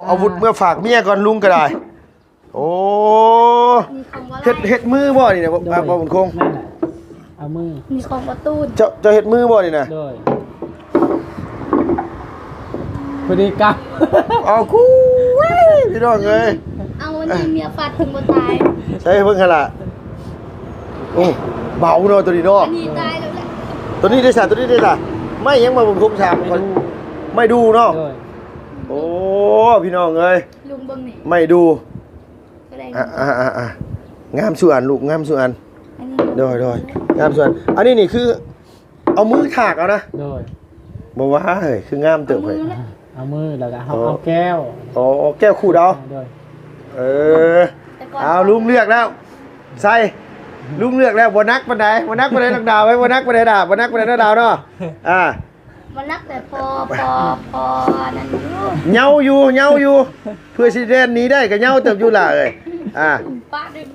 ເອົາວຸດເມືອຝາກເມຍກ່ອນ ລຸງກໍໄດ້. ໂອ້ ມີຄຳວ່າ ເຮັດ ເຮັດມືບໍ່ນີ້ນະ ໂດຍ ບ່າວບຸນຄົງ? ແມ່ນແຫຼະ ເອົາມື ມີຂອງປະຕູນ. ເຈົ້າ ເຈົ້າເຮັດມືບໍ່ນີ້ນະ? ໂດຍ ພໍດີກັບ ເອົາ ກູ້ຍ ພີ່ນ້ອງເອີຍ ເອົາ ອັນນີ້ເມຍຟາດເຖິງບໍ່ຕາຍ. ໃສ່ເບິ່ງຫັ້ນລະ. ໂອ້ ເບົາເນາະ ໂຕນີ້ເນາະ. ອັນນີ້ຕາຍແລ້ວແຫຼະ. ໂຕນີ້ເດ້ຊະ ໂຕນີ້ເດ້ຊະ ໄມ້ຫຍັງ ບ່າວບຸນຄົງ? ຖາມກ່ອນ. ໄມ້ດູ່ ໄມ້ດູ່ເນາະ. ໂດຍ ໂອ້ ພີ່ນ້ອງເອີຍ ລຸງເບິ່ງນີ້ ໄມ້ດູ່. ອ່າ ອ່າ ອ່າ ອ່າ ງາມສູ່ອັນລູກ ງາມສູ່ອັນ. ອັນນີ້ ໂດຍ ໂດຍ ງາມສູ່ອັນ. ອັນນີ້ນີ້ຄືເອົາມືຖາກເອົານະ? ໂດຍ ບໍ່ວ່າເຮີ້ຍ ຄືງາມເຕີບເຮີ້ຍ. ເອົາມື ເອົາມືແລ້ວກໍເອົາ ເອົາແກ້ວ. ອໍ ເອົາແກ້ວຂູດເອົາ. ໂດຍ ເອີ ເອົາ ລຸງເລືອກແລ້ວ ໃສ່ ລຸງເລືອກແລ້ວ. ບໍ່ໜັກປານໃດ ບໍ່ໜັກປານໃດ ນ້ອງດາວເອີຍ ບໍ່ໜັກປານໃດດາ ບໍ່ໜັກປານໃດເນາະ ດາວເນາະ. ອ່າ ມັນໜັກແຕ່ພໍ ພໍ ພໍອັນນັ້ນຢູ່ ເຍົາຢູ່ ເຍົາຢູ່ ເພື່ອຊິແລ່ນໜີໄດ້ກໍເຍົາເຕີບຢູ່ຫຼ້າເອີຍ. ອ່າ ປະດຶງ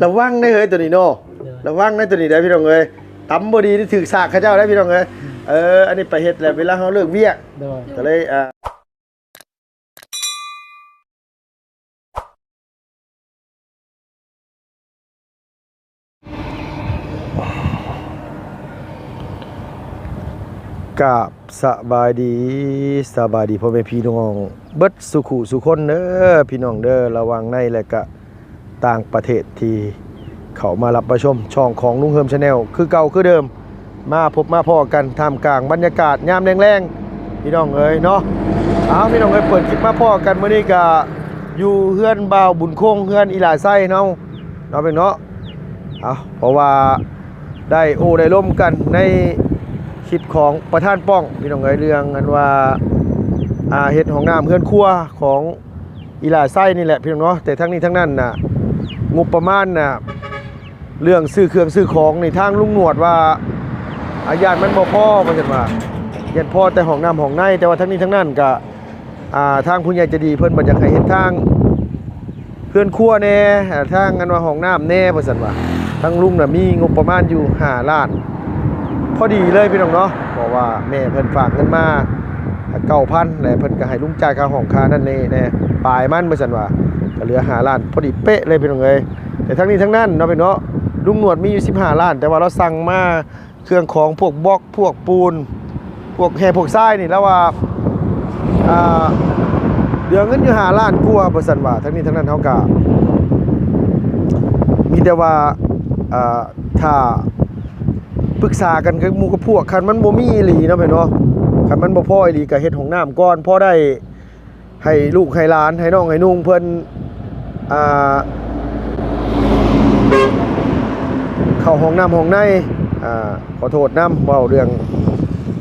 ລະວັງເດີເຮີ້ຍ ໂຕນີ້ເນາະ. ໂດຍ ລະວັງເດີໂຕນີ້ເດີ ພີ່ນ້ອງເອີຍ ຕຳບໍ່ດີນີ້ຖືກສາກເຂົາເຈົ້າເດີ ພີ່ນ້ອງເອີຍ. ເອີ ອັນນີ້ໄປເຮັດແລ້ວ ເວລາເຮົາເລີກວຽກ. ໂດຍ ກໍເລີຍ ອ່າ ກາບສະບາຍດີ ສະບາຍດີພໍ່ແມ່ພີ່ນ້ອງເບິດສູ່ຄູ່ສູ່ຄົນເດີ ພີ່ນ້ອງເດີ ລະຫວ່າງໃນ ແລະກະຕ່າງປະເທດທີ່ເຂົ້າມາຮັບມາຊົມຊ່ອງຂອງລຸງເຮີມ Channel ຄືເກົ່າຄືເດີມ. ມາພົບມາພໍ້ກັນທ່າມກາງບັນຍາກາດຍາມແລງໆ ພີ່ນ້ອງເອີຍເນາະ. ເອົາ ພີ່ນ້ອງເອີຍ ເປີດຄລິບມາພໍ້ກັນມື້ນີ້ກະຢູ່ເຮືອນບ່າວບຸນຄົງ ເຮືອນອີຫຼ້າໄຊເຮົາເນາະ ພີ່ນ້ອງເນາະ. ເອົາ ເພາະວ່າໄດ້ໂອ້ໄດ້ລົມກັນໃນຄລິບຂອງປະທານປ້ອງ ພີ່ນ້ອງເອີຍ ເລື່ອງອັນວ່າ ອ່າ ເຮັດຫ້ອງນ້ຳເຮືອນຄົວຂອງ ອີຫຼ້າໄຊນີ້ແຫຼະ ພີ່ນ້ອງເນາະ. ແຕ່ທັງນີ້ທັງນັ້ນນະ ງົບປະມານນະ ເລື່ອງຊື້ເຄື່ອງຊື້ຂອງນີ້ ທາງລຸງໜວດວ່າ ອາ ຢ້ານມັນບໍ່ພໍ ວ່າຊັ້ນວ່າ ຢ້ານພໍແຕ່ຫ້ອງນ້ຳຫ້ອງໃນ. ແຕ່ວ່າທັງນີ້ທັງນັ້ນກະ ອ່າ ທາງຜູ້ໃຫຍ່ໃຈດີເພິ່ນບໍ່ຢາກໃຫ້ເຮັດທາງເຮືອນຄົວແດ່ ອ່າ ທາງອັນວ່າຫ້ອງນ້ຳແດ່ ວ່າຊັ້ນວ່າ. ທາງລຸງນະມີງົບປະມານຢູ່ຫ້າລ້ານ ພໍດີເລີຍ ພີ່ນ້ອງເນາະ ເພາະວ່າແມ່ເພິ່ນຝາກເງິນມາເກົ້າພັນ ແລະເພິ່ນກໍໃຫ້ລຸງຈ່າຍຄ່າຫ້ອງຄ່ານັ້ນແດ່ ປາຍມັນ ວ່າຊັ້ນວ່າ ກໍເຫຼືອຫ້າລ້ານ ພໍດີເປະເລີຍ ພີ່ນ້ອງເອີຍ. ແຕ່ທັງນີ້ທັງນັ້ນເນາະ ພີ່ນ້ອງເນາະ ລຸງໜວດມີຢູ່ສິບຫ້າລ້ານ ແຕ່ວ່າລາວສັ່ງມາເຄື່ອງຂອງພວກບລັອກ ພວກປູນ ພວກແຮ່ພວກຊາຍນີ້ ລາວວ່າ ອ່າ ເຫຼືອເງິນຢູ່ຫ້າລ້ານກວ່າ ວ່າຊັ້ນວ່າ. ທັງນີ້ທັງນັ້ນເຮົາກໍມີແຕ່ວ່າ ອ່າ ຖ້າປຶກສາກັນກັບໝູ່ກັບພວກ ຄັນມັນບໍ່ມີອີ່ຫຼີເນາະ ແມ່ນບໍ່ ຄັນມັນບໍ່ພໍອີ່ຫຼີກໍເຮັດຫ້ອງນ້ຳກ່ອນ ພໍໄດ້ໃຫ້ລູກໃຫ້ຫຼານ ໃຫ້ນ້ອງໃຫ້ນຸ່ງເພິ່ນ ອ່າ ເຂົ້າຫ້ອງນ້ຳຫ້ອງໃນ. ອ່າ ຂໍໂທດນຳ ເວົ້າເລື່ອງ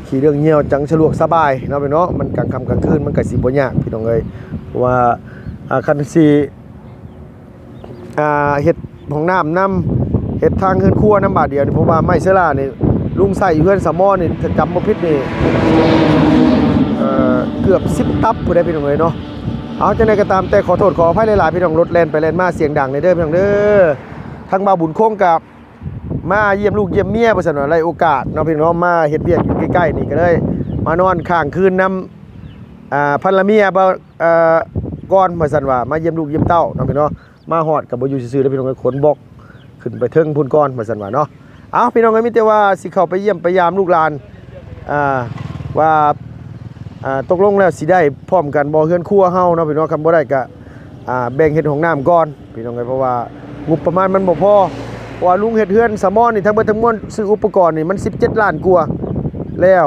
ຂີ້ເລື່ອງຍ່ຽວ ຈັ່ງສະດວກສະບາຍເນາະ ແມ່ນເນາະ. ມັນກາງຄ່ຳກາງຄືນ ມັນກໍຊິບໍ່ຍາກ ພີ່ນ້ອງເອີຍ ເພາະວ່າ ອ່າ ຄັນຊິ ອ່າ ເຮັດຫ້ອງນ້ຳນຳ ເຮັດທາງເຮືອນຄົວນຳບາດດຽວນີ້ ເພາະວ່າໄມ້ເຊື້ອລານີ້ ລຸງໃຊ້ຢູ່ເຮືອນສາວມອນນີ້ ຖ້າຈຳບໍ່ຜິດນີ້ ເອີ ເກືອບສິບຕັບພຸ້ນເດ້ ພີ່ນ້ອງເອີຍເນາະ. ເອົາ ຈັ່ງໃດກໍຕາມແຕ່ ຂໍໂທດຂໍອະໄພຫຼາຍໆ ພີ່ນ້ອງ ລົດແລ່ນໄປແລ່ນມາສຽງດັງແດ່ເດີ ພີ່ນ້ອງເດີ. ທາງບ່າວບຸນຄົງກໍມາຢ້ຽມລູກຢ້ຽມເມຍ ວ່າຊັ້ນວ່າ ໄດ້ໂອກາດເນາະ ພີ່ນ້ອງເນາະ ມາເຮັດວຽກຢູ່ໃກ້ໆນີ້ ກໍເລີຍມານອນຄ້າງຄືນນຳ ອ່າ ພັນລະເມຍ ເອີ ກ່ອນ ວ່າຊັ້ນວ່າ ມາຢ້ຽມລູກຢ້ຽມເຕົ້າເນາະ ພີ່ນ້ອງເນາະ. ມາຮອດກໍບໍ່ຢູ່ຊື່ໆເດີ ພີ່ນ້ອງເອີຍ ຂົນບລັອກຂຶ້ນໄປເທິງພຸ້ນກ່ອນ ວ່າຊັ້ນວ່າເນາະ. ເອົ້າ ພີ່ນ້ອງເອີຍ ມີແຕ່ວ່າຊິເຂົ້າໄປຢ້ຽມໄປຢາມລູກຫຼານ ອ່າ ວ່າ ອ່າ ຕົກລົງແລ້ວຊິໄດ້ພ້ອມກັນບໍ່ ເຮືອນຄົວເຮົາເນາະ ພີ່ນ້ອງ. ຄັນບໍ່ໄດ້ກໍ ອ່າ ແບ່ງເຮັດຫ້ອງນ້ຳກ່ອນ ພີ່ນ້ອງເອີຍ ເພາະວ່າງົບປະມານມັນບໍ່ພໍ. ເພາະວ່າລຸງເຮັດເຮືອນສາວມອນນີ້ ທັງເບິດທັງມວນ ຊື້ອຸປະກອນນີ້ມັນສິບເຈັດລ້ານກວ່າ ແລ້ວ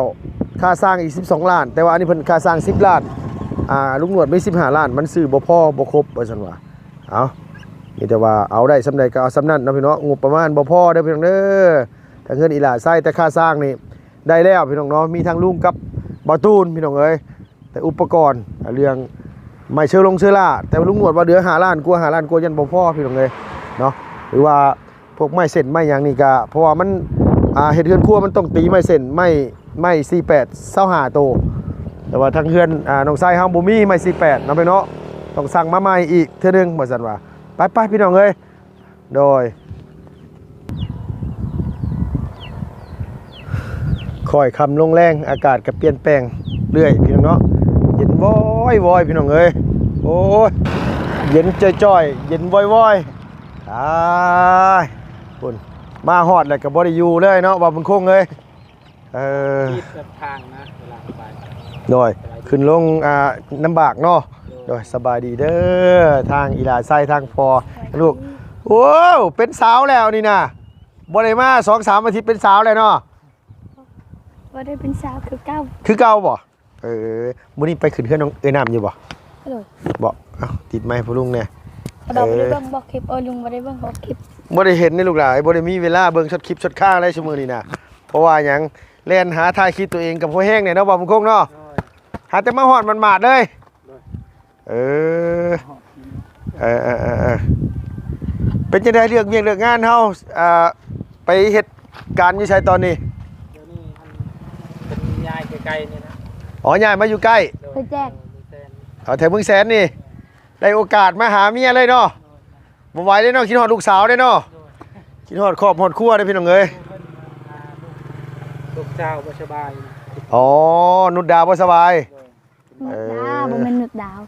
ຄ່າສ້າງອີກສິບສອງລ້ານ ແຕ່ວ່າອັນນີ້ເພິ່ນຄ່າສ້າງສິບລ້ານ ອ່າ ລຸງໜວດມີສິບຫ້າລ້ານ ມັນຊື້ບໍ່ພໍບໍ່ຄົບ ວ່າຊັ້ນວ່າ. ເອົາ ມີແຕ່ວ່າເອົາໄດ້ສ່ຳໃດກໍເອົາສ່ຳນັ້ນເນາະ ພີ່ນ້ອງ. ງົບປະມານບໍ່ພໍເດີ ພີ່ນ້ອງເດີ ທາງເຮືອນອີຫຼ້າໄຊ. ແຕ່ຄ່າສ້າງນີ້ໄດ້ແລ້ວ ພີ່ນ້ອງເນາະ ມີທັງລຸງກັບບ່າວຕູນ ພີ່ນ້ອງເອີຍ. ແຕ່ອຸປະກອນ ເລື່ອງໄມ້ເຊື້ອລົງເຊື້ອລາ ແຕ່ວ່າລຸງໜວດວ່າເຫຼືອຫ້າລ້ານກວ່າ ຫ້າລ້ານກວ່າ ຢ້ານບໍ່ພໍ ພີ່ນ້ອງເອີຍເນາະ. ຫຼືວ່າ ພວກໄມ້ເສັ້ນໄມ້ຫຍັງນີ້ກະ ເພາະວ່າມັນ ອ່າ ເຮັດເຮືອນຄົວມັນຕ້ອງຕີໄມ້ເສັ້ນ ໄມ້ ໄມ້ສີ່ແປດ ຊາວຫ້າໂຕ. ແຕ່ວ່າທາງເຮືອນ ອ່າ ນ້ອງຊາຍເຮົາບໍ່ມີໄມ້ສີ່ແປດເນາະ ພີ່ນ້ອງເນາະ ຕ້ອງສັ່ງມາໃໝ່ອີກເທື່ອໜຶ່ງ ວ່າຊັ້ນວ່າ. ໄປໆ ພີ່ນ້ອງເອີຍ ໂດຍ ຄ່ອຍຄ່ຳລົງແລງ ອາກາດກໍປ່ຽນແປງເລື້ອຍ ພີ່ນ້ອງເນາະ. ເຢັນວອຍໆ ພີ່ນ້ອງເອີຍ. ໂອ້ຍ ເຢັນຈ່ອຍໆ ເຢັນວອຍໆ. ຕາຍ ພຸ້ນ ມາຮອດແລ້ວກໍບໍ່ໄດ້ຢູ່ເລີຍເນາະ ບ່າວບຸນຄົງເອີຍ. ເອີ ທີ່ແບບທາງນະ ເວລາໄປ ໂດຍ ສະບາຍດີ ຂຶ້ນລົງ ອ່າ ລຳບາກເນາະ. ໂດຍ ໂດຍ ສະບາຍດີເດີ ທາງອີຫຼ້າໄຊ ທາງພໍ່ ສະບາຍດີ ລູກ. ໂອ້ ເປັນສາວແລ້ວນີ້ນະ ບໍ່ໄດ້ມາສອງສາມອາທິດ ເປັນສາວແລ້ວເນາະ. ບໍ່ໄດ້ເປັນສາວຄືເກົ່າ ຄືເກົ່າບໍ່? ເອີ ມື້ນີ້ໄປຂຶ້ນເຮືອນນ້ອງເອື້ອຍນ້ຳຢູ່ບໍ່? ໂດຍ ບໍ່? ເອົ້າ ຕິດໄມໃຫ້ພໍ່ລຸງແດ່. ເອີ ບໍ່ໄດ້ເບິ່ງບໍ່ຄລິບ ໂອ້ ລຸງບໍ່ໄດ້ເບິ່ງບໍ່ຄລິບ ບໍ່ໄດ້ເຫັນເດ້ລູກຫຼານ ບໍ່ໄດ້ມີເວລາເບິ່ງຊັອດຄລິບຊັອດຄາງໄດ໋ຊຸມື້ນີ້ນະ. ເພາະວ່າຫຍັງ ແລ່ນຫາຖ່າຍຄລິບຕົວເອງກໍພໍແຮງແດ່ເນາະ ບ່າວບຸນຄົງເນາະ. ໂດຍ ຫາແຕ່ມາຮອດໝາດໆເລີຍ. ໂດຍ ເອີ ເອີ ເອີ ເອີ ເອີ ເປັນຈັ່ງໃດ ເລື່ອງວຽກເລື່ອງງານເຮົາ ອ່າ ໄປເຮັດການຢູ່ໃສຕອນນີ້? ດຽວນີ້ອັນເປັນຍ້າຍໃກ້ໆນີ້ນະ. ອໍ ຍ້າຍມາຢູ່ໃກ້ ໂດຍ ເພິ່ນແຈ້ງ ເອີ ເມືອງແສນ. ອໍ ແຖວເມືອງແສນນີ້ ໄດ້ໂອກາດມາຫາເມຍເລີຍເນາະ. ໂດຍ ບໍ່ໄຫວເດ້ເນາະ ຄິດຮອດລູກສາວເດ້ເນາະ. ໂດຍ ຄິດຮອດຄອບຮອດຄົວເດ້ພີ່ນ້ອງເອີຍ. ໂດຍ ເພິ່ນ ອ່າ ລູກ ລູກສາວບໍ່ສະບາຍ. ອໍ ນຸດດາບໍ່ສະບາຍ. ໂດຍ ນຸດດາ ເອີ ບໍ່ແມ່ນນຸດດາວ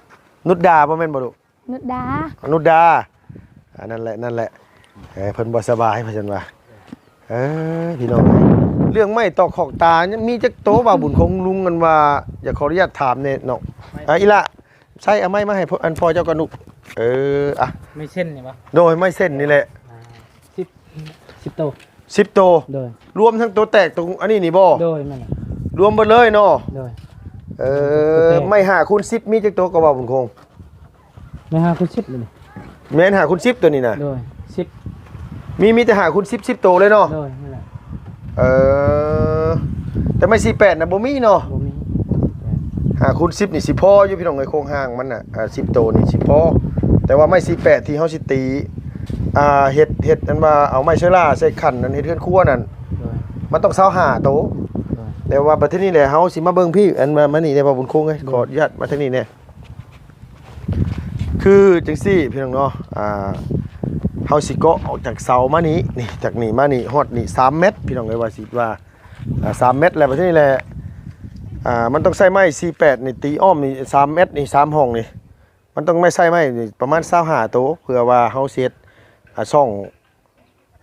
ນຸດດາບໍ່ແມ່ນບໍ່ລູກ? ນຸດດາ ນຸດດາ ອ່າ ນັ້ນແຫຼະ ນັ້ນແຫຼະ. ເອີ ເພິ່ນບໍ່ສະບາຍ ວ່າຊັ້ນວ່າ. ເອີ ພີ່ນ້ອງເອີຍ ເລື່ອງໄມ້ຕອກຂອກຕາຍັງມີຈັກໂຕ ບ່າວບຸນຄົງ ລຸງ ອັນວ່າ ຢາກຂໍອະນຸຍາດຖາມແດ່ເນາະ. ອ່າ ອີ່ຫຼ້າ ໃຊ້ເອົາໄມ້ມາໃຫ້ພໍ່ ອັນພໍ່ເຈົ້າກ່ອນລູກ. ເອີ ອ່ະ ໄມ້ເສັ້ນນີ້ບໍ່? ໂດຍ ໄມ້ເສັ້ນນີ້ແຫຼະ. ອ່າ ສິບ ສິບໂຕ ສິບໂຕ. ໂດຍ ລວມທັງໂຕແຕກໂຕອັນນີ້ນີ້ບໍ່? ໂດຍ ແມ່ນລະ ລວມເບິດເລີຍເນາະ. ໂດຍ ເອີ ໂຕແຕກ ໄມ້ຫ້າຄູນສິບ ມີຈັກໂຕກໍ ບ່າວບຸນຄົງ? ແມ່ນຫ້າຄູນສິບນີ້ ແມ່ນຫ້າຄູນສິບໂຕນີ້ນະ. ໂດຍ ສິບ ມີ ມີແຕ່ຫ້າຄູນສິບ ສິບໂຕເລີຍເນາະ. ໂດຍ ນັ້ນແຫຼະ. ເອີ ແຕ່ໄມ້ສີ່ແປດນະບໍ່ມີເນາະ. ບໍ່ມີ ຫ້າຄູນສິບນີ້ຊິພໍຢູ່ພີ່ນ້ອງເອີຍ ໂຄງຮ່າງມັນນະ ອ່າ ສິບໂຕນີ້ຊິພໍ. ແຕ່ວ່າໄມ້ສີ່ແປດທີ່ເຮົາຊິຕີ ອ່າ ເຮັດ ເຮັດອັນວ່າເອົາໄມ້ເຊີລາໃສ່ຂັນ ອັນເຮັດເຮືອນຄົວນັ້ນ ໂດຍ ມັນຕ້ອງຊາວຫ້າໂຕ. ໂດຍ ແຕ່ວ່າບັດທີນີ້ແຫຼະ ເຮົາຊິມາເບິ່ງພີ້ ອັນມາ ມານີ້ແດ່ ບ່າວບຸນຄົງເອີຍ. ໂດຍ ຂໍອະນຸຍາດມາທາງນີ້ແດ່. ຄືຈັ່ງຊີ້ພີ່ນ້ອງເນາະ ອ່າ ເຮົາຊິເກາະອອກຈາກເສົາມານີ້ ນີ້ ຈາກນີ້ມານີ້ຮອດນີ້ສາມແມັດ ພີ່ນ້ອງເອີຍ ວ່າຊິວ່າ ອ່າ ສາມແມັດ. ແລ້ວບັດທີນີ້ແຫຼະ ອ່າ ມັນຕ້ອງໃຊ້ໄມ້ສີ່ແປດນີ້ ຕີອ້ອມນີ້ສາມແມັດນີ້ ສາມຫ້ອງນີ້ ມັນຕ້ອງໄມ້ ໃຊ້ໄມ້ນີ້ປະມານຊາວຫ້າໂຕ ເພື່ອວ່າເຮົາຊິເຮັດ ອ່າ ຊ່ອງ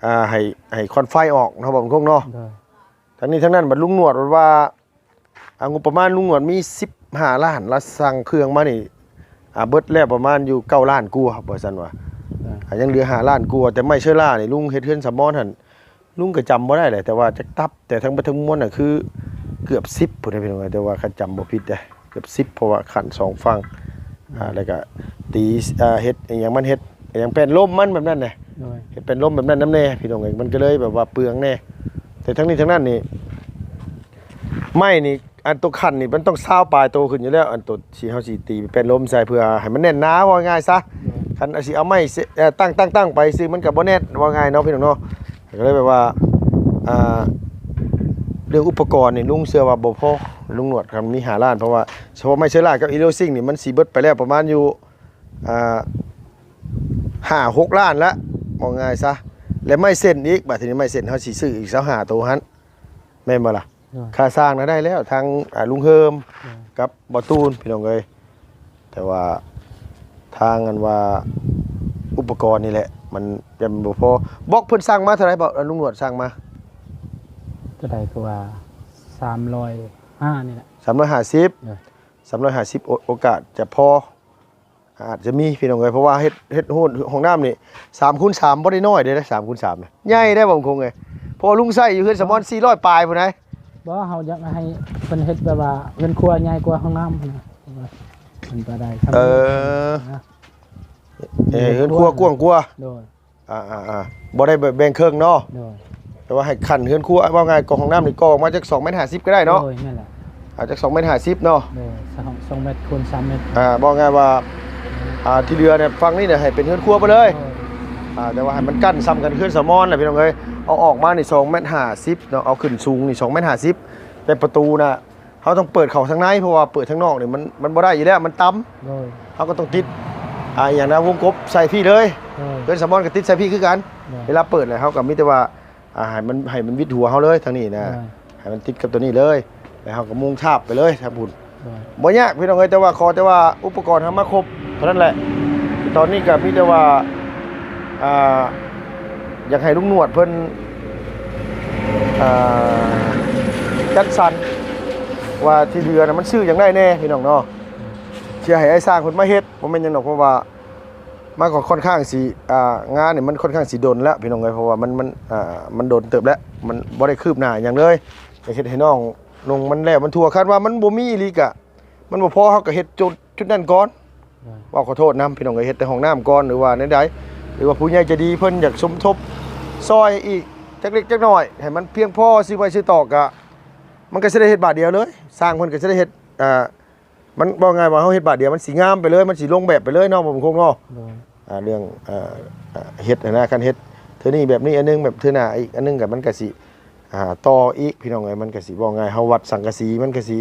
ອ່າ ໃຫ້ ໃຫ້ຄວັນໄຟອອກເນາະ ບ່າວບຸນຄົງເນາະ. ໂດຍ ທັງນີ້ທັງນັ້ນ ບັດລຸງໜວດວ່າ ອ່າ ງົບປະມານລຸງໜວດມີສິບຫ້າລ້ານ ລະສັ່ງເຄື່ອງມານີ້ ອ່າ ເບິດແລ້ວປະມານຢູ່ເກົ້າລ້ານກວ່າ ວ່າຊັ້ນວ່າ. ໂດຍ ອ່າ ຍັງເຫຼືອຫ້າລ້ານກວ່າ. ແຕ່ໄມ້ເຊີລານີ້ ລຸງເຮັດເຮືອນສາມອນຫັ້ນ ລຸງກໍຈຳບໍ່ໄດ້ແຫຼະ ແຕ່ວ່າຈັກຕັບ ແຕ່ທັງເບິດທັງມວນນະ ຄືເກືອບສິບພຸ້ນນະ ພີ່ນ້ອງເອີຍ ແຕ່ວ່າຄັນຈຳບໍ່ຜິດເດ້ ເກືອບສິບ ເພາະວ່າຂັນສອງຝັ່ງ ອ່າ ແລ້ວກໍຕີ ອ່າ ເຮັດອີ່ຫຍັງ ມັນເຮັດອີ່ຫຍັງ ແປ້ນລົມມັນແບບນັ້ນນະ. ໂດຍ ເຮັດແປ້ນລົມແບບນັ້ນນຳແດ່ ພີ່ນ້ອງເອີຍ ມັນກໍເລີຍແບບວ່າເປືອງແດ່. ແຕ່ທັງນີ້ທັງນັ້ນນີ້ ໄມ້ນີ້ ອັນໂຕຂັນນີ້ມັນຕ້ອງຊາວປາຍໂຕຂຶ້ນຢູ່ແລ້ວ ອັນໂຕທີ່ເຮົາຊິຕີແປ້ນລົມໃສ່ ເພື່ອໃຫ້ມັນແໜ້ນໜາ ເວົ້າງ່າຍຊະ. ໂດຍ ຄັນຊິເອົາໄມ້ ເອີ ຕັ້ງ ຕັ້ງ ຕັ້ງໄປຊື່ ມັນກໍບໍ່ແໜ້ນ ເວົ້າງ່າຍເນາະ ພີ່ນ້ອງເນາະ. ກໍເລີຍແບບວ່າ ອ່າ ເລື່ອງອຸປະກອນນີ້ ລຸງເຊື່ອວ່າບໍ່ພໍ ລຸງໜວດ ຄັນມີຫ້າລ້ານ ເພາະວ່າສະເພາະໄມ້ເຊີລາກັບອີໂລຊິງນີ້ ມັນຊິເບິດໄປແລ້ວປະມານຢູ່ ອ່າ ຫ້າຫົກລ້ານລະ ເວົ້າງ່າຍຊະ. ແລະໄມ້ເສັ້ນອີກ ບາດທີນີ້ໄມ້ເສັ້ນເຮົາຊິຊື້ອີກຊາວຫ້າໂຕຫັ້ນ ແມ່ນບໍ່ລະ? ໂດຍ ຄ່າສ້າງນະໄດ້ແລ້ວ ທາງ ອ່າ ລຸງເຮີມ ໂດຍ ກັບບໍ່ຕູນ ພີ່ນ້ອງເອີຍ. ແຕ່ວ່າທາງອັນວ່າອຸປະກອນນີ້ແຫຼະ ມັນຍັງບໍ່ພໍ. ບລັອກເພິ່ນສັ່ງມາເທົ່າໃດ? ບລັອກ ລຸງໜວດສັ່ງມາ ເທົ່າໃດກໍວ່າ ສາມຮ້ອຍຫ້ານີ້ແຫຼະ ສາມຮ້ອຍຫ້າສິບ. ໂດຍ ສາມຮ້ອຍຫ້າສິບ ໂອ ໂອກາດຈະພໍ ອາດຈະມີ ພີ່ນ້ອງເອີຍ ເພາະວ່າເຮັດ ເຮັດຫ້ອງ ຫ້ອງນ້ຳນີ້ ສາມຄູນສາມ ບໍ່ໄດ້ນ້ອຍເດ້ ສາມຄູນສາມນະ ໃຫຍ່ໄດ໋ ບ່າວບຸນຄົງເອີຍ. ເພາະວ່າລຸງໃຊ້ຢູ່ເຮືອນສະໝອນສີ່ຮ້ອຍປາຍພຸ້ນໃດ໋. ບໍ່ ເຮົາຢາກໃຫ້ເພິ່ນເຮັດແບບວ່າເຮືອນຄົວໃຫຍ່ກວ່າຫ້ອງນ້ຳຫັ້ນນະ ມັນກໍໄດ້. ເອີ ເອີ ເຮືອນຄົວກວ້າງກວ່າ. ໂດຍ ອ່າໆໆ ບໍ່ໄດ້ແບ່ງເຄິ່ງເນາະ. ໂດຍ ແຕ່ວ່າໃຫ້ຂັ້ນເຮືອນຄົວ ເວົ້າງ່າຍກໍຫ້ອງນ້ຳນີ້ກໍອອກມາຈັກສອງແມັດຫ້າສິບກໍໄດ້ເນາະ. ໂດຍ ແມ່ນແຫຼະ ເອົາຈັກສອງແມັດຫ້າສິບເນາະ. ໂດຍ ສອງ ສອງແມັດຄູນສາມແມັດ. ອ່າ ເວົ້າງ່າຍວ່າ ອ່າ ທີ່ເຫຼືອນີ້ ຝັ່ງນີ້ນີ້ໃຫ້ເປັນເຮືອນຄົວໄປເລີຍ. ໂດຍ ອ່າ ແຕ່ວ່າໃຫ້ມັນກັ້ນສ່ຳກັນເຮືອນສະໝອນແຫຼະ ພີ່ນ້ອງເອີຍ. ເອົາອອກມານີ້ສອງແມັດຫ້າສິບເນາະ ເອົາຂຶ້ນສູງນີ້ສອງແມັດຫ້າສິບ ແຕ່ປະຕູນະ ເຮົາຕ້ອງເປີດເຂົ້າທາງໃນ ເພາະວ່າເປີດທາງນອກນີ້ມັນ ມັນບໍ່ໄດ້ຢູ່ແລ້ວ ມັນຕ່ຳ. ໂດຍ ເຮົາກໍຕ້ອງຕິດ ອ່າ ອີ່ຫຍັງນະ ວົງກົບໃສ່ພີ້ເລີຍ. ໂດຍ ເຮືອນສະໝອນກໍຕິດໃສ່ພີ້ຄືກັນ. ໂດຍ ເວລາເປີດແລ້ວເຮົາກໍມີແຕ່ວ່າ ອ່າ ໃຫ້ມັນ ໃຫ້ມັນວິດຫົວເຮົາເລີຍທາງນີ້ນະ. ໂດຍ ໃຫ້ມັນຕິດກັບຕົວນີ້ເລີຍ ແລ້ວເຮົາກໍມຸງທາບໄປເລີຍທາງພຸ້ນ. ບໍ່ຍາກພີ່ນ້ອງເອີຍ, ແຕ່ວ່າຂໍແຕ່ວ່າອຸປະກອນເຮົາມາຄົບເທົ່ານັ້ນແຫຼະ. ຕອນນີ້ກໍມີແຕ່ວ່າ ອ່າ ຢາກໃຫ້ລຸງໜວດເພິ່ນ ອ່າ ຈັດສັນວ່າທີ່ເຫຼືອນະມັນຊື້ຫຍັງໄດ້ແດ່ພີ່ນ້ອງເນາະ, ຊິໃຫ້ອ້າຍຊ່າງເພິ່ນມາເຮັດ ບໍ່ແມ່ນຫຍັງດອກ ເພາະວ່າມັນກໍຄ່ອນຂ້າງຊິ ອ່າ ງານນີ້ມັນຄ່ອນຂ້າງຊິດົນແລ້ວພີ່ນ້ອງເອີຍ, ເພາະວ່າມັນ ມັນ ອ່າ ມັນດົນເຕີບແລ້ວ ມັນບໍ່ໄດ້ຄືບໜ້າຫຍັງເລີຍ. ຢາກເຮັດໃຫ້ນ້ອງນຸ່ງມັນແລ້ວມັນທົ່ວ, ຄັນວ່າມັນບໍ່ມີອີ່ຫຼີກະ ມັນບໍ່ພໍ ເຮົາກໍເຮັດຈຸດ ຈຸດນັ້ນກ່ອນ. ເວົ້າຂໍໂທດນຳພີ່ນ້ອງເອີຍ, ເຮັດແຕ່ຫ້ອງນ້ຳກ່ອນ ຫຼືວ່າແນວໃດ ຫຼືວ່າຜູ້ໃຫຍ່ໃຈດີເພິ່ນຢາກສົມທົບຊ່ອຍອີກຈັກເລັກຈັກນ້ອຍ ໃຫ້ມັນພຽງພໍຊື້ໄມ້ຊື້ຕອກກະ ມັນກໍຊິໄດ້ເຮັດບາດດຽວເລີຍ. ຊ່າງເພິ່ນກໍຊິໄດ້ເຮັດ ອ່າ ມັນເວົ້າງ່າຍວ່າເຮົາເຮັດບາດດຽວ ມັນຊິງາມໄປເລີຍ ມັນຊິລົງແບບໄປເລີຍເນາະ ບໍ່ບຸນຄົງເນາະ. ອ່າ ເລື່ອງ ອ່າ ເຮັດຫັ້ນນະ, ຄັນເຮັດເທື່ອນີ້ແບບນີ້ອັນໜຶ່ງ ແບບເທື່ອໜ້າອີກອັນໜຶ່ງ ກໍມັນກໍຊິ ອ່າ ຕໍ່ອີກພີ່ນ້ອງເອີຍ. ມັນກໍຊິເວົ້າງ່າຍ ເຮົາວັດສັງກະສີ ມັນກໍຊິ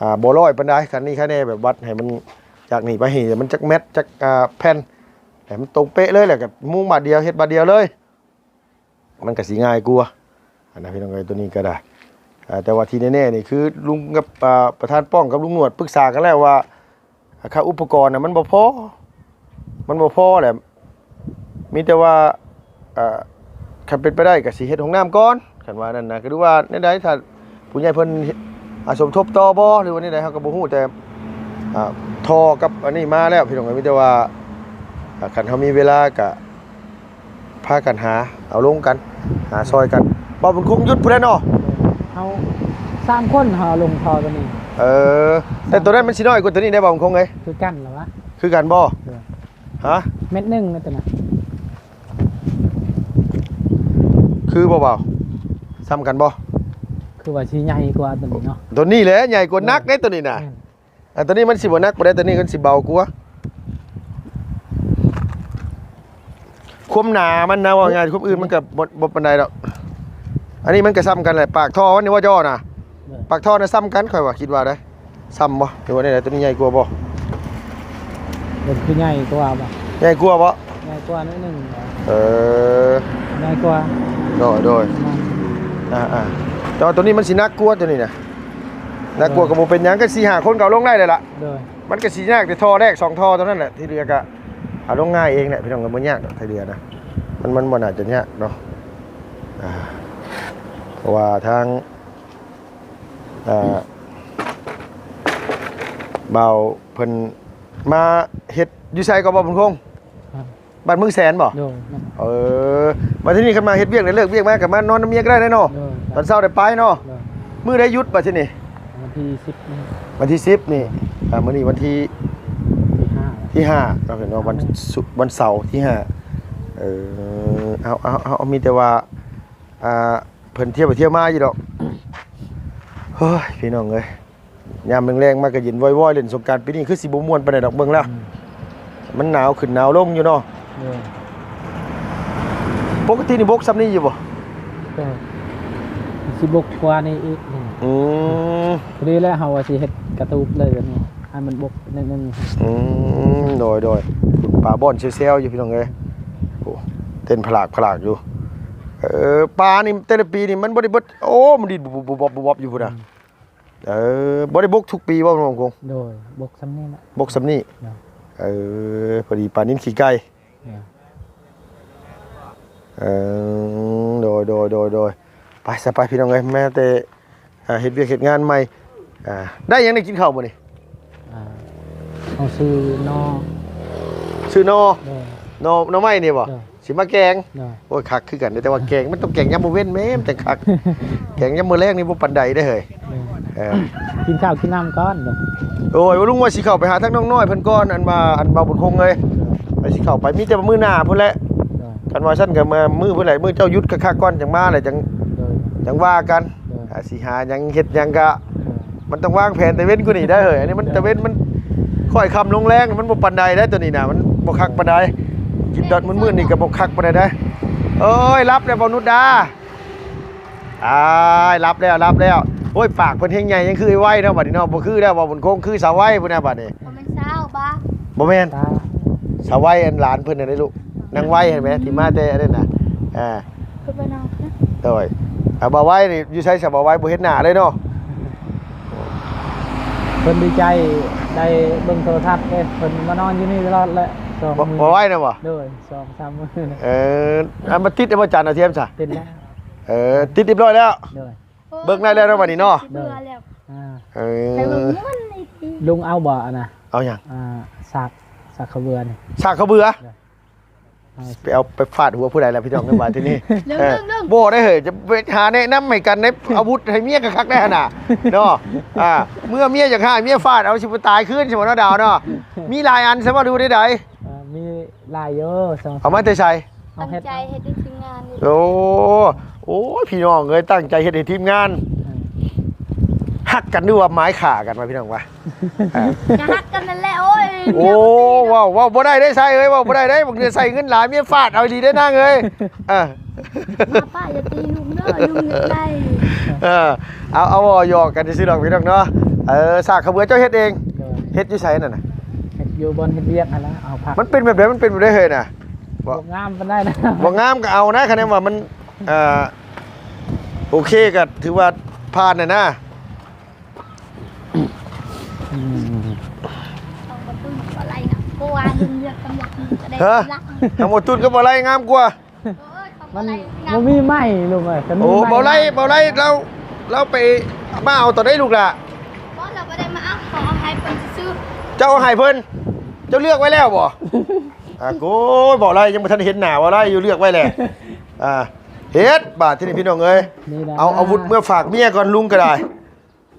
ອ່າ ບໍ່ຮ້ອຍປານໃດ. ຄັນນີ້ຄັນແນ່ ແບບວັດໃຫ້ມັນ ຈາກນີ້ໄປນີ້ ມັນຈັກແມັດ ຈັກ ອ່າ ແຜ່ນ ໃຫ້ມັນຕົງເປະເລີຍ ແລ້ວກໍມຸງບາດດຽວ ເຮັດບາດດຽວເລີຍ ມັນກໍຊິງ່າຍກວ່າຫັ້ນນະພີ່ນ້ອງເອີຍ. ໂຕນີ້ກໍໄດ້ ອ່າ ແຕ່ວ່າທີ່ແນ່ໆນີ້ ຄືລຸງກັບ ອ່າ ປະທານປ້ອງກັບລຸງໜວດປຶກສາກັນແລ້ວວ່າ ອ່າ ຄ່າອຸປະກອນນະມັນບໍ່ພໍ ມັນບໍ່ພໍແຫຼະ. ມີແຕ່ວ່າ ເອີ ຄັນເປັນໄປໄດ້ກໍຊິເຮັດຫ້ອງນ້ຳກ່ອນ ຄັນວ່ານັ້ນນະ. ກໍຫຼືວ່າແນວໃດ ຖ້າຜູ້ໃຫຍ່ເພິ່ນ ອາ ສົມທົບຕໍ່ບໍ່ ຫຼືວ່າແນວໃດ ເຮົາກໍບໍ່ຮູ້. ແຕ່ ອ່າ ທໍ່ກັບອັນນີ້ມາແລ້ວພີ່ນ້ອງເອີຍ, ມີແຕ່ວ່າ ອ່າ ຄັນເຮົາມີເວລາກໍພາກັນຫາເອົາລົງກັນ ຫາຊ່ອຍກັນ. ບ່າວບຸນຄົງຢຸດພຸ້ນແຫຼະເນາະ. ເຮົາສາມຄົນ ເຮົາເອົາລົງທໍ່ຕົວນີ້. ເອີ ແຕ່ຕົວນັ້ນມັນຊິນ້ອຍກວ່າຕົວນີ້ໄດ໋ ບ່າວບຸນຄົງເອີຍ. ຄືກັນລະວະ? ຄືກັນບໍ່? ເອີ ຮະ? ແມັດໜຶ່ງນະຕົວນັ້ນ. ຄືບໍ່ບ່າວ? ສ່ຳກັນບໍ່? ຄືວ່າຊິໃຫຍ່ກວ່າຕົວນີ້ເນາະ. ຕົວນີ້ແຫຼະໃຫຍ່ກວ່າ ເອີ ໜັກເດ້ຕົວນີ້ນະ. ແມ່ນ. ອັນຕົວນີ້ມັນຊິບໍ່ໜັກປານໃດ, ຕົວນີ້ມັນຊິເບົາກວ່າ. ຄວາມໜາມັນນະ ເວົ້າງ່າຍ ຄວາມອື່ນມັນກໍບໍ່ ບໍ່ປານໃດດອກ. ອັນນີ້ມັນກໍສ່ຳກັນແຫຼະ ປາກທໍ່ມັນນີ້ວ່າຈໍ້ນະ. ເອີ ປາກທໍ່ນະສ່ຳກັນ ຂ້ອຍວ່າ ຄິດວ່າໄດ໋. ສ່ຳບໍ່ ຫຼືວ່າແນວໃດ? ຕົວນີ້ໃຫຍ່ກວ່າບໍ່? ຕົວນີ້ຄືໃຫຍ່ກວ່າບໍ່? ໃຫຍ່ກວ່າບໍ່? ໃຫຍ່ກວ່າໜ້ອຍໜຶ່ງ. ເອີ ໃຫຍ່ກວ່າ. ໂດຍ ໂດຍ. ອ່າໆ ແຕ່ວ່າຕົວນີ້ມັນຊິໜັກກວ່າຕົວນີ້ນະ. ໜັກກວ່າ ໂດຍ ກໍບໍ່ເປັນຫຍັງ, ກໍສີ່ຫ້າຄົນກໍເອົາລົງໄດ້ແລ້ວລະ. ໂດຍ. ມັນກໍຊິຍາກແຕ່ທໍ່ແລກສອງທໍ່ເທົ່ານັ້ນແຫຼະ, ທີ່ເຫຼືອກໍເອົາລົງງ່າຍເອງແຫຼະ ພີ່ນ້ອງ. ກໍບໍ່ຍາກດອກ ທີ່ເຫຼືອນະ ມັນ ມັນບໍ່ໜ້າຈະຍາກເນາະ. ອ່າ ເພາະວ່າທາງ ອ່າ ບ່າວເພິ່ນມາເຮັດຢູ່ໃສກໍ ບ່າວບຸນຄົງ? ບ້ານເມືອງແສນບໍ່? ໂດຍ. ເອີ ມາທີ່ນີ້ຄັນມາເຮັດວຽກ ໄດ້ເລີກວຽກມາກໍມານອນນຳເມຍກໍໄດ້ເນາະ. ໂດຍ. ຕອນເຊົ້າໄດ້ໄປເນາະ. ໂດຍ. ມື້ໃດຢຸດບັດທີນີ້? ວັນທີສິບນີ້. ວັນທີສິບນີ້. ອ່າ ມື້ນີ້ວັນທີ ທີຫ້າ ທີຫ້າເນາະ ເປັນວ່າວັນສຸກ ວັນເສົາທີຫ້າ. ເອີ ເອົາ ເອົາ ເອົາ ມີແຕ່ວ່າ ອ່າ ເພິ່ນທ່ຽວໄປທ່ຽວມາຢູ່ດອກ. ໂອ້ຍ ພີ່ນ້ອງເອີຍ ຍາມແລງໆມາກໍເຢັນວອຍໆ ຫຼິ້ນສົງການປີນີ້ຄືຊິບໍ່ມ່ວນປານໃດດອກ ເບິ່ງແລ້ວ. ອືມ ມັນໜາວຂຶ້ນໜາວລົງຢູ່ເນາະ. ເອີ ປົກກະຕິນີ້ບົກຊ່ຳນີ້ຢູ່ບໍ່? ກໍຊິບົກກວ່ານີ້ອີກ. ອືມ ພໍດີແລ້ວ ເຮົາວ່າຊິເຮັດກະຕູບເລີຍ ອັນນີ້ໃຫ້ມັນບົກໜ້ອຍໜຶ່ງ. ອືມ ໂດຍໆ ປາບ່ອນແຊວໆຢູ່ ພີ່ນ້ອງເອີຍ. ໂອ້ ເຕັ້ນຜະຫຼາກໆຢູ່. ເອີ ປານີ້ແຕ່ລະປີນີ້ມັນບໍ່ໄດ້ເບິດ. ໂອ້ ມັນດີດບຸບໆຢູ່ພຸ້ນນະ. ອືມ ເອີ ບໍ່ໄດ້ບົກທຸກປີບໍ່ ນ້ອງກົງ? ໂດຍ ບົກຊ່ຳນີ້ແຫຼະ ບົກຊ່ຳນີ້. ໂດຍ. ເອີ ພໍດີປານິນຂີ້ໄກ່. ໂດຍ. ເອີ ໂດຍໆໆໆ ໄປຊະໄປ ພີ່ນ້ອງເອີຍ. ມາແຕ່ ອ່າ ເຮັດວຽກເຮັດງານໃໝ່ ອ່າ ໄດ້ຫຍັງ ໄດ້ກິນເຂົ້າມື້ນີ້? ອ່າ ເຮົາຊື້ໜໍ່ ຊື້ໜໍ່. ໂດຍ. ໜໍ່ ໜໍ່ໄມ້ນີ້ບໍ່? ໂດຍ. ຊິມາແກງ. ໂດຍ. ໂອ້ຍ ຄັກຄືກັນເດ້ ແຕ່ວ່າແກງມັນຕ້ອງແກງຍາມມື້ເວັນແມ່ນ ມັນຈັ່ງຄັກ. ແກງຍາມມື້ແລງນີ້ບໍ່ປານໃດເດ້ເຮີ້ຍ. ໂດຍ. ເອີ ກິນເຂົ້າກິນນ້ຳກ່ອນ. ໂດຍ. ໂອ້ຍ ລຸງວ່າຊິເຂົ້າໄປຫາທາງນ້ອງນ້ອຍເພິ່ນກ່ອນ ອັນວ່າ ອັນບ່າວບຸນຄົງເອີຍ. ໂດຍ. ວ່າຊິເຂົ້າໄປ ມີແຕ່ມື້ໜ້າພຸ້ນແຫຼະ. ໂດຍ. ຄັນວ່າຊັ້ນກໍມາມື້ພຸ້ນແຫຼະ ມື້ເຈົ້າຢຸດຄັກໆກ່ອນ ຈັ່ງມາແຫຼະ ຈັ່ງ ໂດຍ ຈັ່ງວ່າກັນ. ໂດຍ. ອ່າ ຊິຫາຫຍັງເຮັດຫຍັງກະ ໂດຍ ມັນຕ້ອງວາງແຜນແຕ່ເວັນກວ່ານີ້ໄດ໋ເຮີ້ຍ. ອັນນີ້ມັນ ໂດຍ ຕາເວັນມັນຄ່ອຍຄ່ຳລົງແລງ ມັນບໍ່ປານໃດໄດ໋ ຕົວນີ້ນະ ມັນບໍ່ຄັກປານໃດ. ໂດຍ. ກິນຕອນມືດໆນີ້ກໍບໍ່ຄັກປານໃດໄດ໋. ໂອ້ຍ ຫຼັບແລ້ວ ບ່າວນຸດດາ. ອ້າຍ ຫຼັບແລ້ວ ຫຼັບແລ້ວ. ໂອ້ຍ ປາກເພິ່ນແຮງໃຫຍ່ ຍັງຄືໄອ້ໄວເນາະ ບັດນີ້ເນາະ. ບໍ່ຄືແລ້ວ ບ່າວບຸນຄົງ ຄືສາວໄວພຸ້ນນະບັດນີ້. ບໍ່ແມ່ນສາວບໍ່? ບໍ່ແມ່ນ. ຕາ ສາວໄວ ອັນຫຼານເພິ່ນຫັ້ນເດ້ລູກ ນາງໄວຫັ້ນແໝ ທີ່ມາແຕ່ອັນນັ້ນນະ. ອ່າ ຄືໄປນອນນະ. ໂດຍ. ອ່າ ບ່າວໄວນີ້ຢູ່ໃສຊະ? ບ່າວໄວບໍ່ເຫັນໜ້າເລີຍເນາະ. ເພິ່ນດີໃຈໄດ້ເບິ່ງໂທລະທັດເດ້ ເພິ່ນມານອນຢູ່ນີ້ຕະຫຼອດແຫຼະ ສອງ ບໍ່ ມື້ ບໍ່ໄຫວນະບໍ່? ໂດຍ ສອງສາມມື້ ເອີ ອັນມາຕິດໃຫ້ບໍ່ ຈານດາວທຽມຊະ? ຕິດແລ້ວ ເອີ ຕິດຮຽບຮ້ອຍແລ້ວ ໂດຍ ເບິ່ງໄດ້ແລ້ວເນາະ ບັດນີ້ເນາະ ໂດຍ ເບື່ອແລ້ວ ອ່າ ເອີ ໃຫ້ເບິ່ງມ່ວນນີ້ ລຸງເອົາບໍ່ອັນນະ? ເອົາຫຍັງ? ອ່າ ສາກ ສາກເຂົາເບືອນີ້ ສາກເຂົາເບືອ ໂດຍ ຊິໄປເອົາໄປຟາດຫົວຜູ້ໃດລະພີ່ນ້ອງເອີຍ ບາດທີນີ້ ເອີ ບໍ່ໄດ້ເຮີ້ຍ ຈະໄປຫາແນະນຳໃຫ້ກັນໃນອາວຸດໃຫ້ເມຍກະຄັກໄດ້ຫັ້ນນະເນາະ ອ່າ ເມື່ອເມຍຢາກຫາເມຍຟາດເອົາ ຊິບໍ່ຕາຍຄືນຊິບໍ່ເນາະ ດາວເນາະ ມີຫຼາຍອັນຊະບໍ່ ຫຼືວ່າໃດ? ເອີ ມີຫຼາຍຢູ່ ສອງ ເອົາມາແຕ່ໃສ? ເອົາເຮັດ ຕັ້ງໃຈເຮັດໃຫ້ທີມງານນີ້ ໂອ້ ໂອ້ຍ ພີ່ນ້ອງເອີຍ ຕັ້ງໃຈເຮັດໃຫ້ທີມງານ ເອີ ຮັກກັນ ຫຼືວ່າໝາຍຂ້າກັນວະ ພີ່ນ້ອງວະ? ອ່າ ກະຮັກກັນນັ້ນແຫຼະ ໂອ້ຍ ໂອ້ ເວົ້າ ເວົ້າບໍ່ໄດ້ເດ້ ຊາຍເອີຍ ເວົ້າບໍ່ໄດ້ເດ້ ບາງເທື່ອໃຊ້ເງິນຫຼາຍ ເມຍຟາດເອົາອີ່ຫຼີເດ້ນາງເອີຍ ເອີ ປ້າຢ່າຕີລຸງເດີ ລຸງຢາກໄດ້ ເອີ ເອົາ ເອົາ ເວົ້າຫຍອກກັນຊື່ໆດອກ ພີ່ນ້ອງເນາະ ເອີ ສາກເຂົາເບືອເຈົ້າເຮັດເອງ? ໂດຍ ເຮັດຢູ່ໃສນັ້ນນະ? ເຮັດຢູ່ບ່ອນເຮັດວຽກຫັ້ນລະ ເອົາຜັກ ມັນເປັນແບບໃດ? ມັນເປັນແບບໃດເຮີ້ຍນະ? ບໍ່ງາມປານໃດນະ ບໍ່ງາມກະເອົານະ ຄະແນນວ່າມັນ ເອີ ໂອເຄ ກະຖືວ່າຜ່ານແລ້ວນະ ອືມ ຂອງບໍ່ຕຸ້ນກໍໄລ່ນະ ເພາະວ່າລຸງເລືອກກຳລັງກໍໄດ້ ເຮີ້ຍ ກຳລັງ ຂອງບໍ່ຕຸ້ນກໍບໍ່ໄລ່ງາມກວ່າ ໂອ້ຍ ຂອງ ມັນບໍ່ໄລ່ງາມ ບໍ່ມີໄມ້ລູກເອີຍ ຄັນມີ ໂອ້ ໄມ້ ບໍ່ໄລ່ ບໍ່ໄລ່ ລາວ ລາວໄປມາເອົາຕອນໃດລູກຫຼ້າ? ບໍ່ ລາວບໍ່ໄດ້ມາເອົາ ເຂົາເອົາໃຫ້ເພິ່ນຊື່ໆ ເຈົ້າເອົາໃຫ້ເພິ່ນ? ເຈົ້າເລືອກໄວ້ແລ້ວບໍ່? ອ່າ ໂອ້ຍ ບໍ່ໄລ່ ຍັງບໍ່ທັນເຫັນໜ້າບໍ່ໄລ່ຢູ່ ເລືອກໄວ້ແລ້ວ ອ່າ ເຮັດບາດທີນີ້ພີ່ນ້ອງເອີຍ ນີ້ນະ ເອົາອາວຸດເມືອຝາກເມຍກ່ອນ ລຸງກໍໄດ້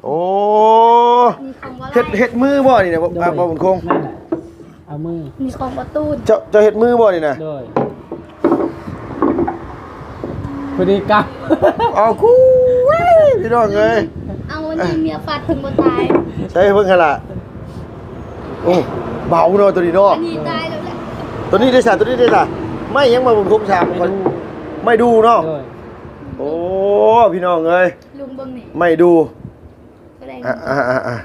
ໂອ້ ມີຂອງບໍ່ໄລ່ ເຮັດ ເຮັດມືບໍ່ນີ້ນະ? ໂດຍ ອ່າ ບໍ່ບຸນຄົງ ນັ້ນແຫຼະ ເອົາມື ມີຂອງບໍ່ຕູນ ເຈົ້າ ເຈົ້າເຮັດມືບໍ່ນີ້ນະ? ໂດຍ ພໍດີກັບ ເອົາ ກູ້ຍ ພີ່ນ້ອງເອີຍ ເອົາ ອັນນີ້ເມຍຟາດເຖິງບໍ່ຕາຍ ໃສ່ເບິ່ງຫັ້ນລະ ໂອ້ ເບົາເນາະ ໂຕນີ້ເນາະ ອັນນີ້ຕາຍແລ້ວແຫຼະ ໂຕນີ້ເດ້ຊະ ໂຕນີ້ເດ້ຊະ ໄມ້ຫຍັງມາບຸນຄົງ ສາມ ໄມ້ດູ່ ໄມ້ດູ່ເນາະ ໂດຍ ໂອ້ ພີ່ນ້ອງເອີຍ ລຸງເບິ່ງນີ້ ໄມ້ດູ່ ໂຕໃດ ອ່າ ອ່າ ອ່າ ອ່າ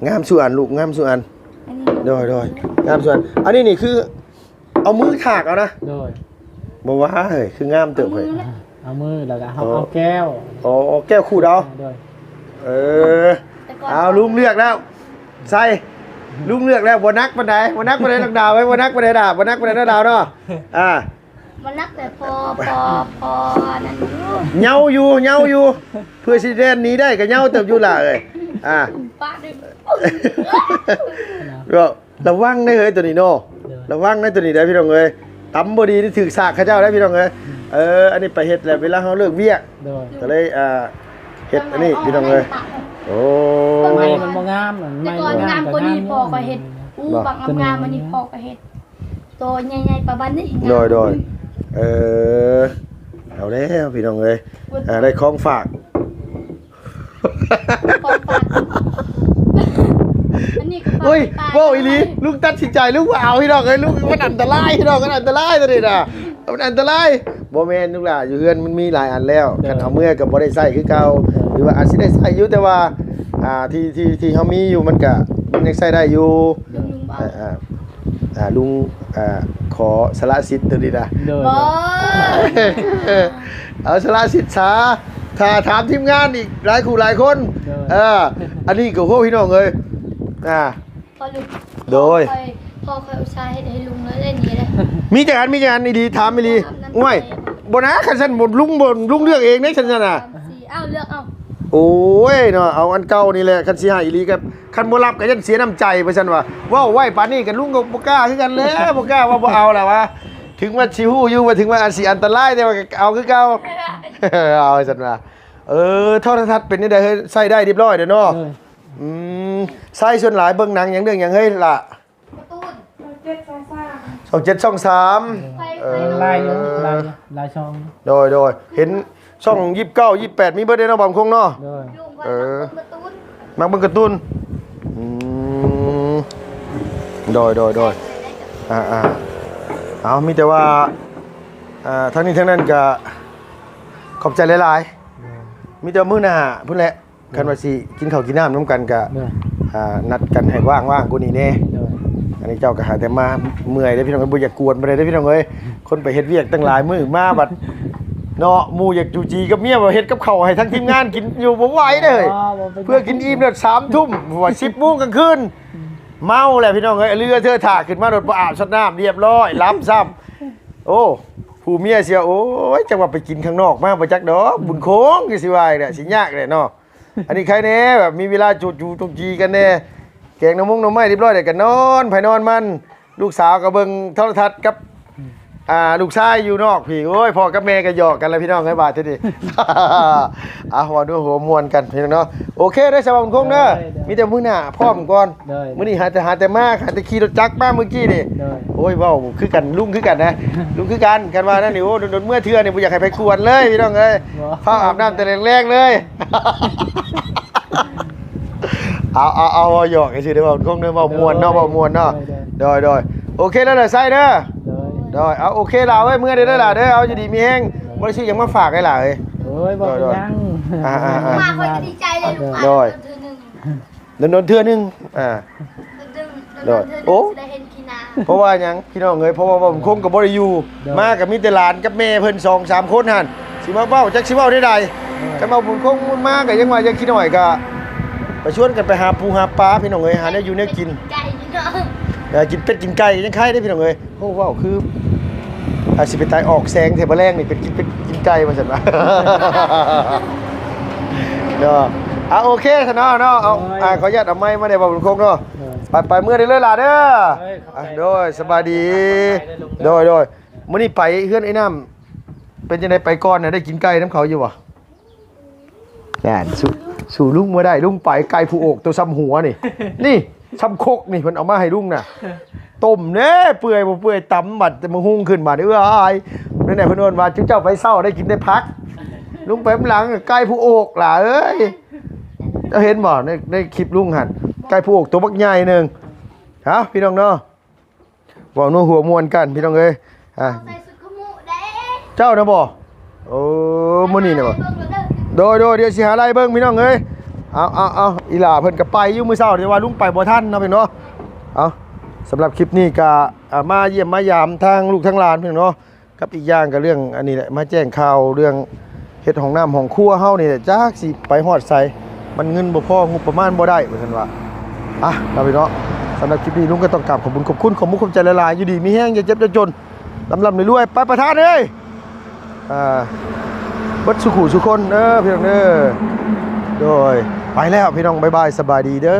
ງາມສູ່ອັນລູກ ງາມສູ່ອັນ ອັນນີ້ ໂດຍ ໂດຍ ງາມສູ່ອັນ ອັນນີ້ນີ້ຄືເອົາມືຖາກເອົານະ ໂດຍ ບໍ່ວ່າເຮີ້ຍ ຄືງາມເຕີບເຮີ້ຍ ເອົາມືແລ້ວກໍເຮົາເອົາແກ້ວ ອໍ ເອົາແກ້ວຂູດເອົາ ໂດຍ ເອີ ເອົາ ລຸງເລືອກແລ້ວ ໃສ່ ລຸງເລືອກແລ້ວ ບໍ່ໜັກປານໃດ ບໍ່ໜັກປານໃດ ນ້ອງດາວເອີຍ ບໍ່ໜັກປານໃດດາ ບໍ່ໜັກປານໃດເນາະ ດາວເນາະ ອ່າ ມັນໜັກແຕ່ພໍ ພໍ ພໍອັນນັ້ນຢູ່ ເຍົາຢູ່ ເຍົາຢູ່ ເພື່ອຊິແລ່ນໜີໄດ້ກໍເຍົາເຕີບຢູ່ຫຼ້າເອີຍ ອ່າ ປະເດ້ ລະວັງເດີເຮີ້ຍໂຕນີ້ເນາະ ໂດຍ ລະວັງເດີໂຕນີ້ເດີພີ່ນ້ອງເອີຍ ຕຳບໍ່ດີນີ້ຖືກສາກເຂົາເຈົ້າເດີພີ່ນ້ອງເອີຍ ເອີ ອັນນີ້ໄປເຮັດແລ້ວ ເວລາເຮົາເລີກວຽກ ໂດຍ ກໍເລີຍ ອ່າ ເຮັດອັນນີ້ພີ່ນ້ອງເອີຍ ໂອ້ ໄມ້ມັນບໍ່ງາມ ແຕ່ກ່ອນງາມກວ່ານີ້ພໍ່ຂ້ອຍເຮັດ ອູ້ ບັກງາມໆ ອັນນີ້ພໍ່ຂ້ອຍເຮັດ ໂຕໃຫຍ່ໆປານບາດນີ້ ໂດຍ ໂດຍ ເອີ ເອົາແລ້ວພີ່ນ້ອງເອີຍ ອ່າ ໄດ້ຂອງຝາກ ຂອງຝາກ ອັນນີ້ກໍຝາກ ໂອ້ຍ ໄປ ເວົ້າອີ່ຫຼີ ລຸງຕັດສິນໃຈ ລຸງບໍ່ເອົາພີ່ນ້ອງເອີຍ ລຸງ ມັນອັນຕະລາຍພີ່ນ້ອງ ມັນອັນຕະລາຍໂຕນີ້ນະ ມັນອັນຕະລາຍ ບໍ່ແມ່ນລູກຫຼ້າ ຢູ່ເຮືອນມັນມີຫຼາຍອັນແລ້ວ ເອີ ຄັນເອົາເມືອກໍບໍ່ໄດ້ໃຊ້ຄືເກົ່າ ເອີ ຫຼືວ່າອາດຊິໄດ້ໃຊ້ຢູ່ ແຕ່ວ່າ ອ່າ ທີ່ ທີ່ ທີ່ເຮົາມີຢູ່ມັນກະ ມັນຍັງໃຊ້ໄດ້ຢູ່ ລຸງ ລຸງເອົາ ອ່າ ອ່າ ອ່າ ລຸງ ອ່າ ຂໍສະຫຼະສິດໂຕນີ້ນະ ໂດຍ ບໍ່ ເອົາສະຫຼະສິດສາ ຖ້າຖາມທີມງານອີກຫຼາຍຄູ່ຫຼາຍຄົນ ໂດຍ ເອີ ອັນນີ້ກໍ ໂຫ ພີ່ນ້ອງເອີຍ ອ່າ ພໍ່ລຸງ ໂດຍ ພໍ່ຂ້ອຍ ພໍ່ຂ້ອຍອຸດສ່າເຮັດໃຫ້ລຸງແລ້ວເດ້ນີ້ເດ້ ມີຈັກອັນ ມີຈັກອັນ ອີ່ຫຼີ ຖາມອີ່ຫຼີ ໂອ້ຍ ບໍ່ນະ ຄັນຊັ້ນບໍ່ ລຸງບໍ່ ລຸງເລືອກເອງເດ້ ຄັນຊັ້ນນະ ສາມ ສີ່ ເອົາ ເລືອກເອົາ ໂອ້ຍເນາະ ເອົາອັນເກົ່ານີ້ແຫຼະ ຄັນຊິໃຫ້ອີ່ຫຼີກໍ ຄັນບໍ່ຮັບກໍຢ້ານເສຍນ້ຳໃຈ ວ່າຊັ້ນວ່າ ເວົ້າໄວ້ປານນີ້ກໍລຸງກໍບໍ່ກ້າຄືກັນແຫຼະ ບໍ່ກ້າວ່າບໍ່ເອົາແຫຼະວ່າ ເຖິງວ່າຊິຮູ້ຢູ່ວ່າ ເຖິງວ່າອາດຊິອັນຕະລາຍ ແຕ່ວ່າກໍເອົາຄືເກົ່າ ເອົາ ວ່າຊັ້ນວ່າ ເອີ ໂທລະທັດເປັນຈັ່ງໃດເຮີ້ຍ ໃຊ້ໄດ້ຮຽບຮ້ອຍແລ້ວເນາະ ໂດຍ ອືມ ໃຊ້ສ່ວນຫຼາຍເບິ່ງໜັງຫຍັງເລື່ອງຫຍັງເຮີ້ຍລະ? ກາຕູນ ຊ່ອງເຈັດ ຊ່ອງສາມ ຊ່ອງເຈັດ ຊ່ອງສາມ ເອີ ຫຼາຍຢູ່ ຫຼາຍຢູ່ ຫຼາຍຊ່ອງ ໂດຍ ໂດຍ ເຫັນຊ່ອງຊາວເກົ້າ ຊາວແປດ ມີເບິດເດ້ເນາະ ບ່າວບຸນຄົງເນາະ ໂດຍ ເອີ ມັກເບິ່ງກາຕູນ ອືມ ໂດຍ ໂດຍ ໂດຍ ອ່າໆ ເອົາ ມີແຕ່ວ່າ ອ່າ ທັງນີ້ທັງນັ້ນກະຂອບໃຈຫຼາຍໆ ໂດຍ ມີແຕ່ມື້ໜ້າພຸ້ນແຫຼະ ໂດຍ ຄັນວ່າຊິກິນເຂົ້າກິນນ້ຳນຳກັນກະ ໂດຍ ອ່າ ນັດກັນໃຫ້ວ່າງໆກວ່ານີ້ແດ່ ໂດຍ ອັນນີ້ເຈົ້າກໍຫາແຕ່ມາເມື່ອຍເດ້ພີ່ນ້ອງ ບໍ່ຢາກກວນປານໃດເດ້ພີ່ນ້ອງເອີຍ ຄົນໄປເຮັດວຽກຕັ້ງຫຼາຍມື້ ມາບັດ ເນາະ ໝູ່ຢາກຈູຈີກັບເມຍ ວ່າເຮັດກັບເຂົ້າໃຫ້ທັງທີມງານກິນຢູ່ບໍ່ໄຫວເດ້. ອໍ ບໍ່ເປັນຫຍັງ ເພື່ອກິນອີ່ມແລ້ວສາມທຸ່ມ ວ່າສິບໂມງກາງຄືນ ເມົາແຫຼະພີ່ນ້ອງເອີຍ. ເຫຼືອເທື່ອຖ້າຂຶ້ນມາໂດດບໍ່ອາບສະນ້ຳ ລຽບຮ້ອຍ ຫຼັບຊ້ຳ. ໂອ້ ຜູ້ເມຍເສຍ ໂອ້ຍ ຈັກວ່າໄປກິນຂ້າງນອກມາບໍ່ຈັກດອກ ບຸນຄົງຄືຊິວ່າອີກແຫຼະ ຊິຍາກແຫຼະເນາະ. ອັນນີ້ໃຄແດ່ ແບບມີເວລາຈູ ຈູຈີກັນແດ່ ແກງໜໍ່ມົງໜໍ່ໄມ້ລຽບຮ້ອຍ ແລ້ວກໍນອນໃຜນອນມັນ. ລູກສາວກໍເບິ່ງໂທລະທັດກັບ ອືມ ອ່າ ລູກຊາຍຢູ່ນອກພີ້. ໂອ້ຍ ພໍ່ກັບແມ່ກໍຫຍອກກັນແລ້ວພີ່ນ້ອງເອີຍ ບາດທີນີ້. ອ່າ ເວົ້າດ້ວຍຫົວມ່ວນກັນພີ່ນ້ອງເນາະ. ໂອເຄເດີ ສະບາຍບຸນຄົງເດີ ໂດຍ ໂດຍ ມີແຕ່ມື້ໜ້າພ້ອມກ່ອນ. ໂດຍ ມື້ນີ້ຫາແຕ່ ຫາແຕ່ມາ ຫາແຕ່ຂີ່ລົດຈັກມາມື້ກີ້ນີ້. ໂດຍ ໂອ້ຍ ເວົ້າຄືກັນ ລຸງຄືກັນນະ ລຸງຄືກັນ. ຄັນວ່ານັ້ນນີ້ ໂອ້ ດົນໆເມືອເທື່ອນີ້ ບໍ່ຢາກໃຫ້ໃຜກວນເລີຍພີ່ນ້ອງເອີຍ. ບໍ່ ຟ້າວອາບນ້ຳແຕ່ແລງໆເລີຍ. ເອົາ ເອົາ ເອົາ ເວົ້າຫຍອກຊື່ໆເດີ ເວົ້າຄົງເດີ ເວົ້າມ່ວນເນາະ ໂດຍ ເວົ້າມ່ວນເນາະ. ໂດຍ ໂດຍ ໂດຍ ໂອເຄແລ້ວ ລະໄຊເດີ. ໂດຍ ໂດຍ ເອົາ ໂອເຄລາເອີຍ ເມືອເດີ ລະເດີ ເອົາ ຢູ່ດີມີແຮງ. ບໍ່ໄດ້ຊື້ຫຍັງມາຝາກໃຫ້ຫຼາເອີຍ. ໂອ້ຍ ບໍ່ເປັນຫຍັງ ອ່າໆໆ ມາຂ້ອຍກໍດີໃຈເລີຍ ລູກ ໂດຍ ເທື່ອໜຶ່ງ ດົນໆເທື່ອໜຶ່ງ ອ່າ ໂດຍ ໂອ້ ເພາະວ່າຫຍັງພີ່ນ້ອງເອີຍ ເພາະວ່າເວົ້າບຸນຄົງກໍບໍ່ໄດ້ຢູ່ ໂດຍ ມາກໍມີແຕ່ຫຼານກັບແມ່ເພິ່ນສອງສາມຄົນຫັ້ນ ຊິມາເວົ້າ ຈັກຊິເວົ້າແນວໃດ. ໂດຍ ຄັນເວົ້າບຸນຄົງມາກໍຍັງວ່າ ຢ່າຂີ້ນ້ອຍກໍໄປຊວນກັນໄປຫາປູຫາປາພີ່ນ້ອງເອີຍ ຫາແນວຢູ່ແນວກິນ ໄກ່ພີ່ນ້ອງ ເອີ ກິນເປັດກິນໄກ່ຍັງໄຄເດ້ພີ່ນ້ອງເອີຍ. ໂອ້ ເວົ້າຄື ອາ ຊິໄປຕາຍອອກແສງແທ້ ບໍ່ແລງນີ້ ເປັນກິນເປັດກິນໄກ່ວ່າຊັ້ນວ່າ ເນາະ. ອ່າ ໂອເຄຊະເນາະ ເນາະ ເອົາ ໂດຍ ອ່າ ຂໍອະນຸຍາດເອົາໄມມາໄດ້ບໍ່ບຸນຄົງເນາະ. ໂດຍ ໄປ ໄປເມືອໄດ້ເລີຍຫຼາເດີ. ໂດຍ ຂອບໃຈ ອ່າ ໂດຍ ສະບາຍດີ ໂດຍ ໂດຍ. ມື້ນີ້ໄປເຮືອນໄອ້ນ້ຳ ເປັນຈັ່ງໃດ ໄປກ່ອນນະ ໄດ້ກິນໄກ່ນຳເຂົາຢູ່ບໍ່? ນັ້ນ ສູ້ ສູ້ລຸງບໍ່ໄດ້ ລຸງໄປໄກ່ຜູ້ໂອກໂຕຊ່ຳຫົວນີ້ ນີ້ຊ່ຳຄົກນີ້ ເພິ່ນເອົາມາໃຫ້ລຸງນະ ຕົ້ມເດ້ ເປື່ອຍບໍ່ເປື່ອຍ ຕຳບັດ ແຕ່ມາຫຸ່ງຂຶ້ນບາດນີ້ ເອື້ອຍ ນັ້ນແຫຼະ ເພິ່ນເອີ້ນວ່າ ຈຸເຈົ້າໄປເຊົ້າໄດ້ກິນແຕ່ຜັກ ລຸງໄປນຳຫຼັງ ໄກ່ຜູ້ໂອກຫຼ້າເອີຍ. ເຈົ້າເຫັນບໍ່ ໃນ ໃນຄລິບລຸງຫັ້ນ ໄກ່ຜູ້ໂອກໂຕບັກໃຫຍ່ໜຶ່ງ. ເອົາ ພີ່ນ້ອງເນາະ ເວົ້ານົວຫົວມ່ວນກັນພີ່ນ້ອງເອີຍ. ອ່າ ເອົາໃສ່ຊຸດຂະມຸເດ້ ເຈົ້ານະບໍ່? ໂອ້ ມື້ນີ້ນະບໍ່? ໂດຍ ໂດຍ ດຽວຊິຫາໄລ່ເບິ່ງພີ່ນ້ອງເອີຍ. ເອົາ ເອົາ ເອົາ ອີ່ຫຼ້າເພິ່ນກໍໄປຢູ່ມື້ເຊົ້າ ແຕ່ວ່າລຸງໄປບໍ່ທັນເນາະພີ່ນ້ອງເນາະ. ເອົາ ສຳລັບຄລິບນີ້ກໍ ອ່າ ມາຢ້ຽມມາຢາມທາງລູກທາງຫຼານພີ່ນ້ອງເນາະ ກັບອີກຢ່າງກໍເລື່ອງອັນນີ້ແຫຼະ ມາແຈ້ງຂ່າວເລື່ອງ ເຮັດຫ້ອງນ້ຳຫ້ອງຄົວເຮົານີ້ແຫຼະ ຈັກຊິໄປຮອດໃສ ມັນເງິນບໍ່ພໍ ງົບປະມານບໍ່ໄດ້ ວ່າຊັ້ນວ່າ. ອ່ະ ເນາະພີ່ນ້ອງເນາະ ສຳລັບຄລິບນີ້ ລຸງກໍຕ້ອງກາບຂອບບຸນຂອບຄຸນ ຂອບມຸກຂອບໃຈຫຼາຍໆ ຢູ່ດີມີແຮງ ຢ່າເຈັບຢ່າຈົນ ລ່ຳໆລວຍໆ ໄປປະທານເອີຍ. ອ່າ ເບິດສູ່ຜູ້ສູ່ຄົນເດີພີ່ນ້ອງເດີ. ໂດຍ ໄປແລ້ວພີ່ນ້ອງ ບາຍບາຍ ສະບາຍດີເດີ.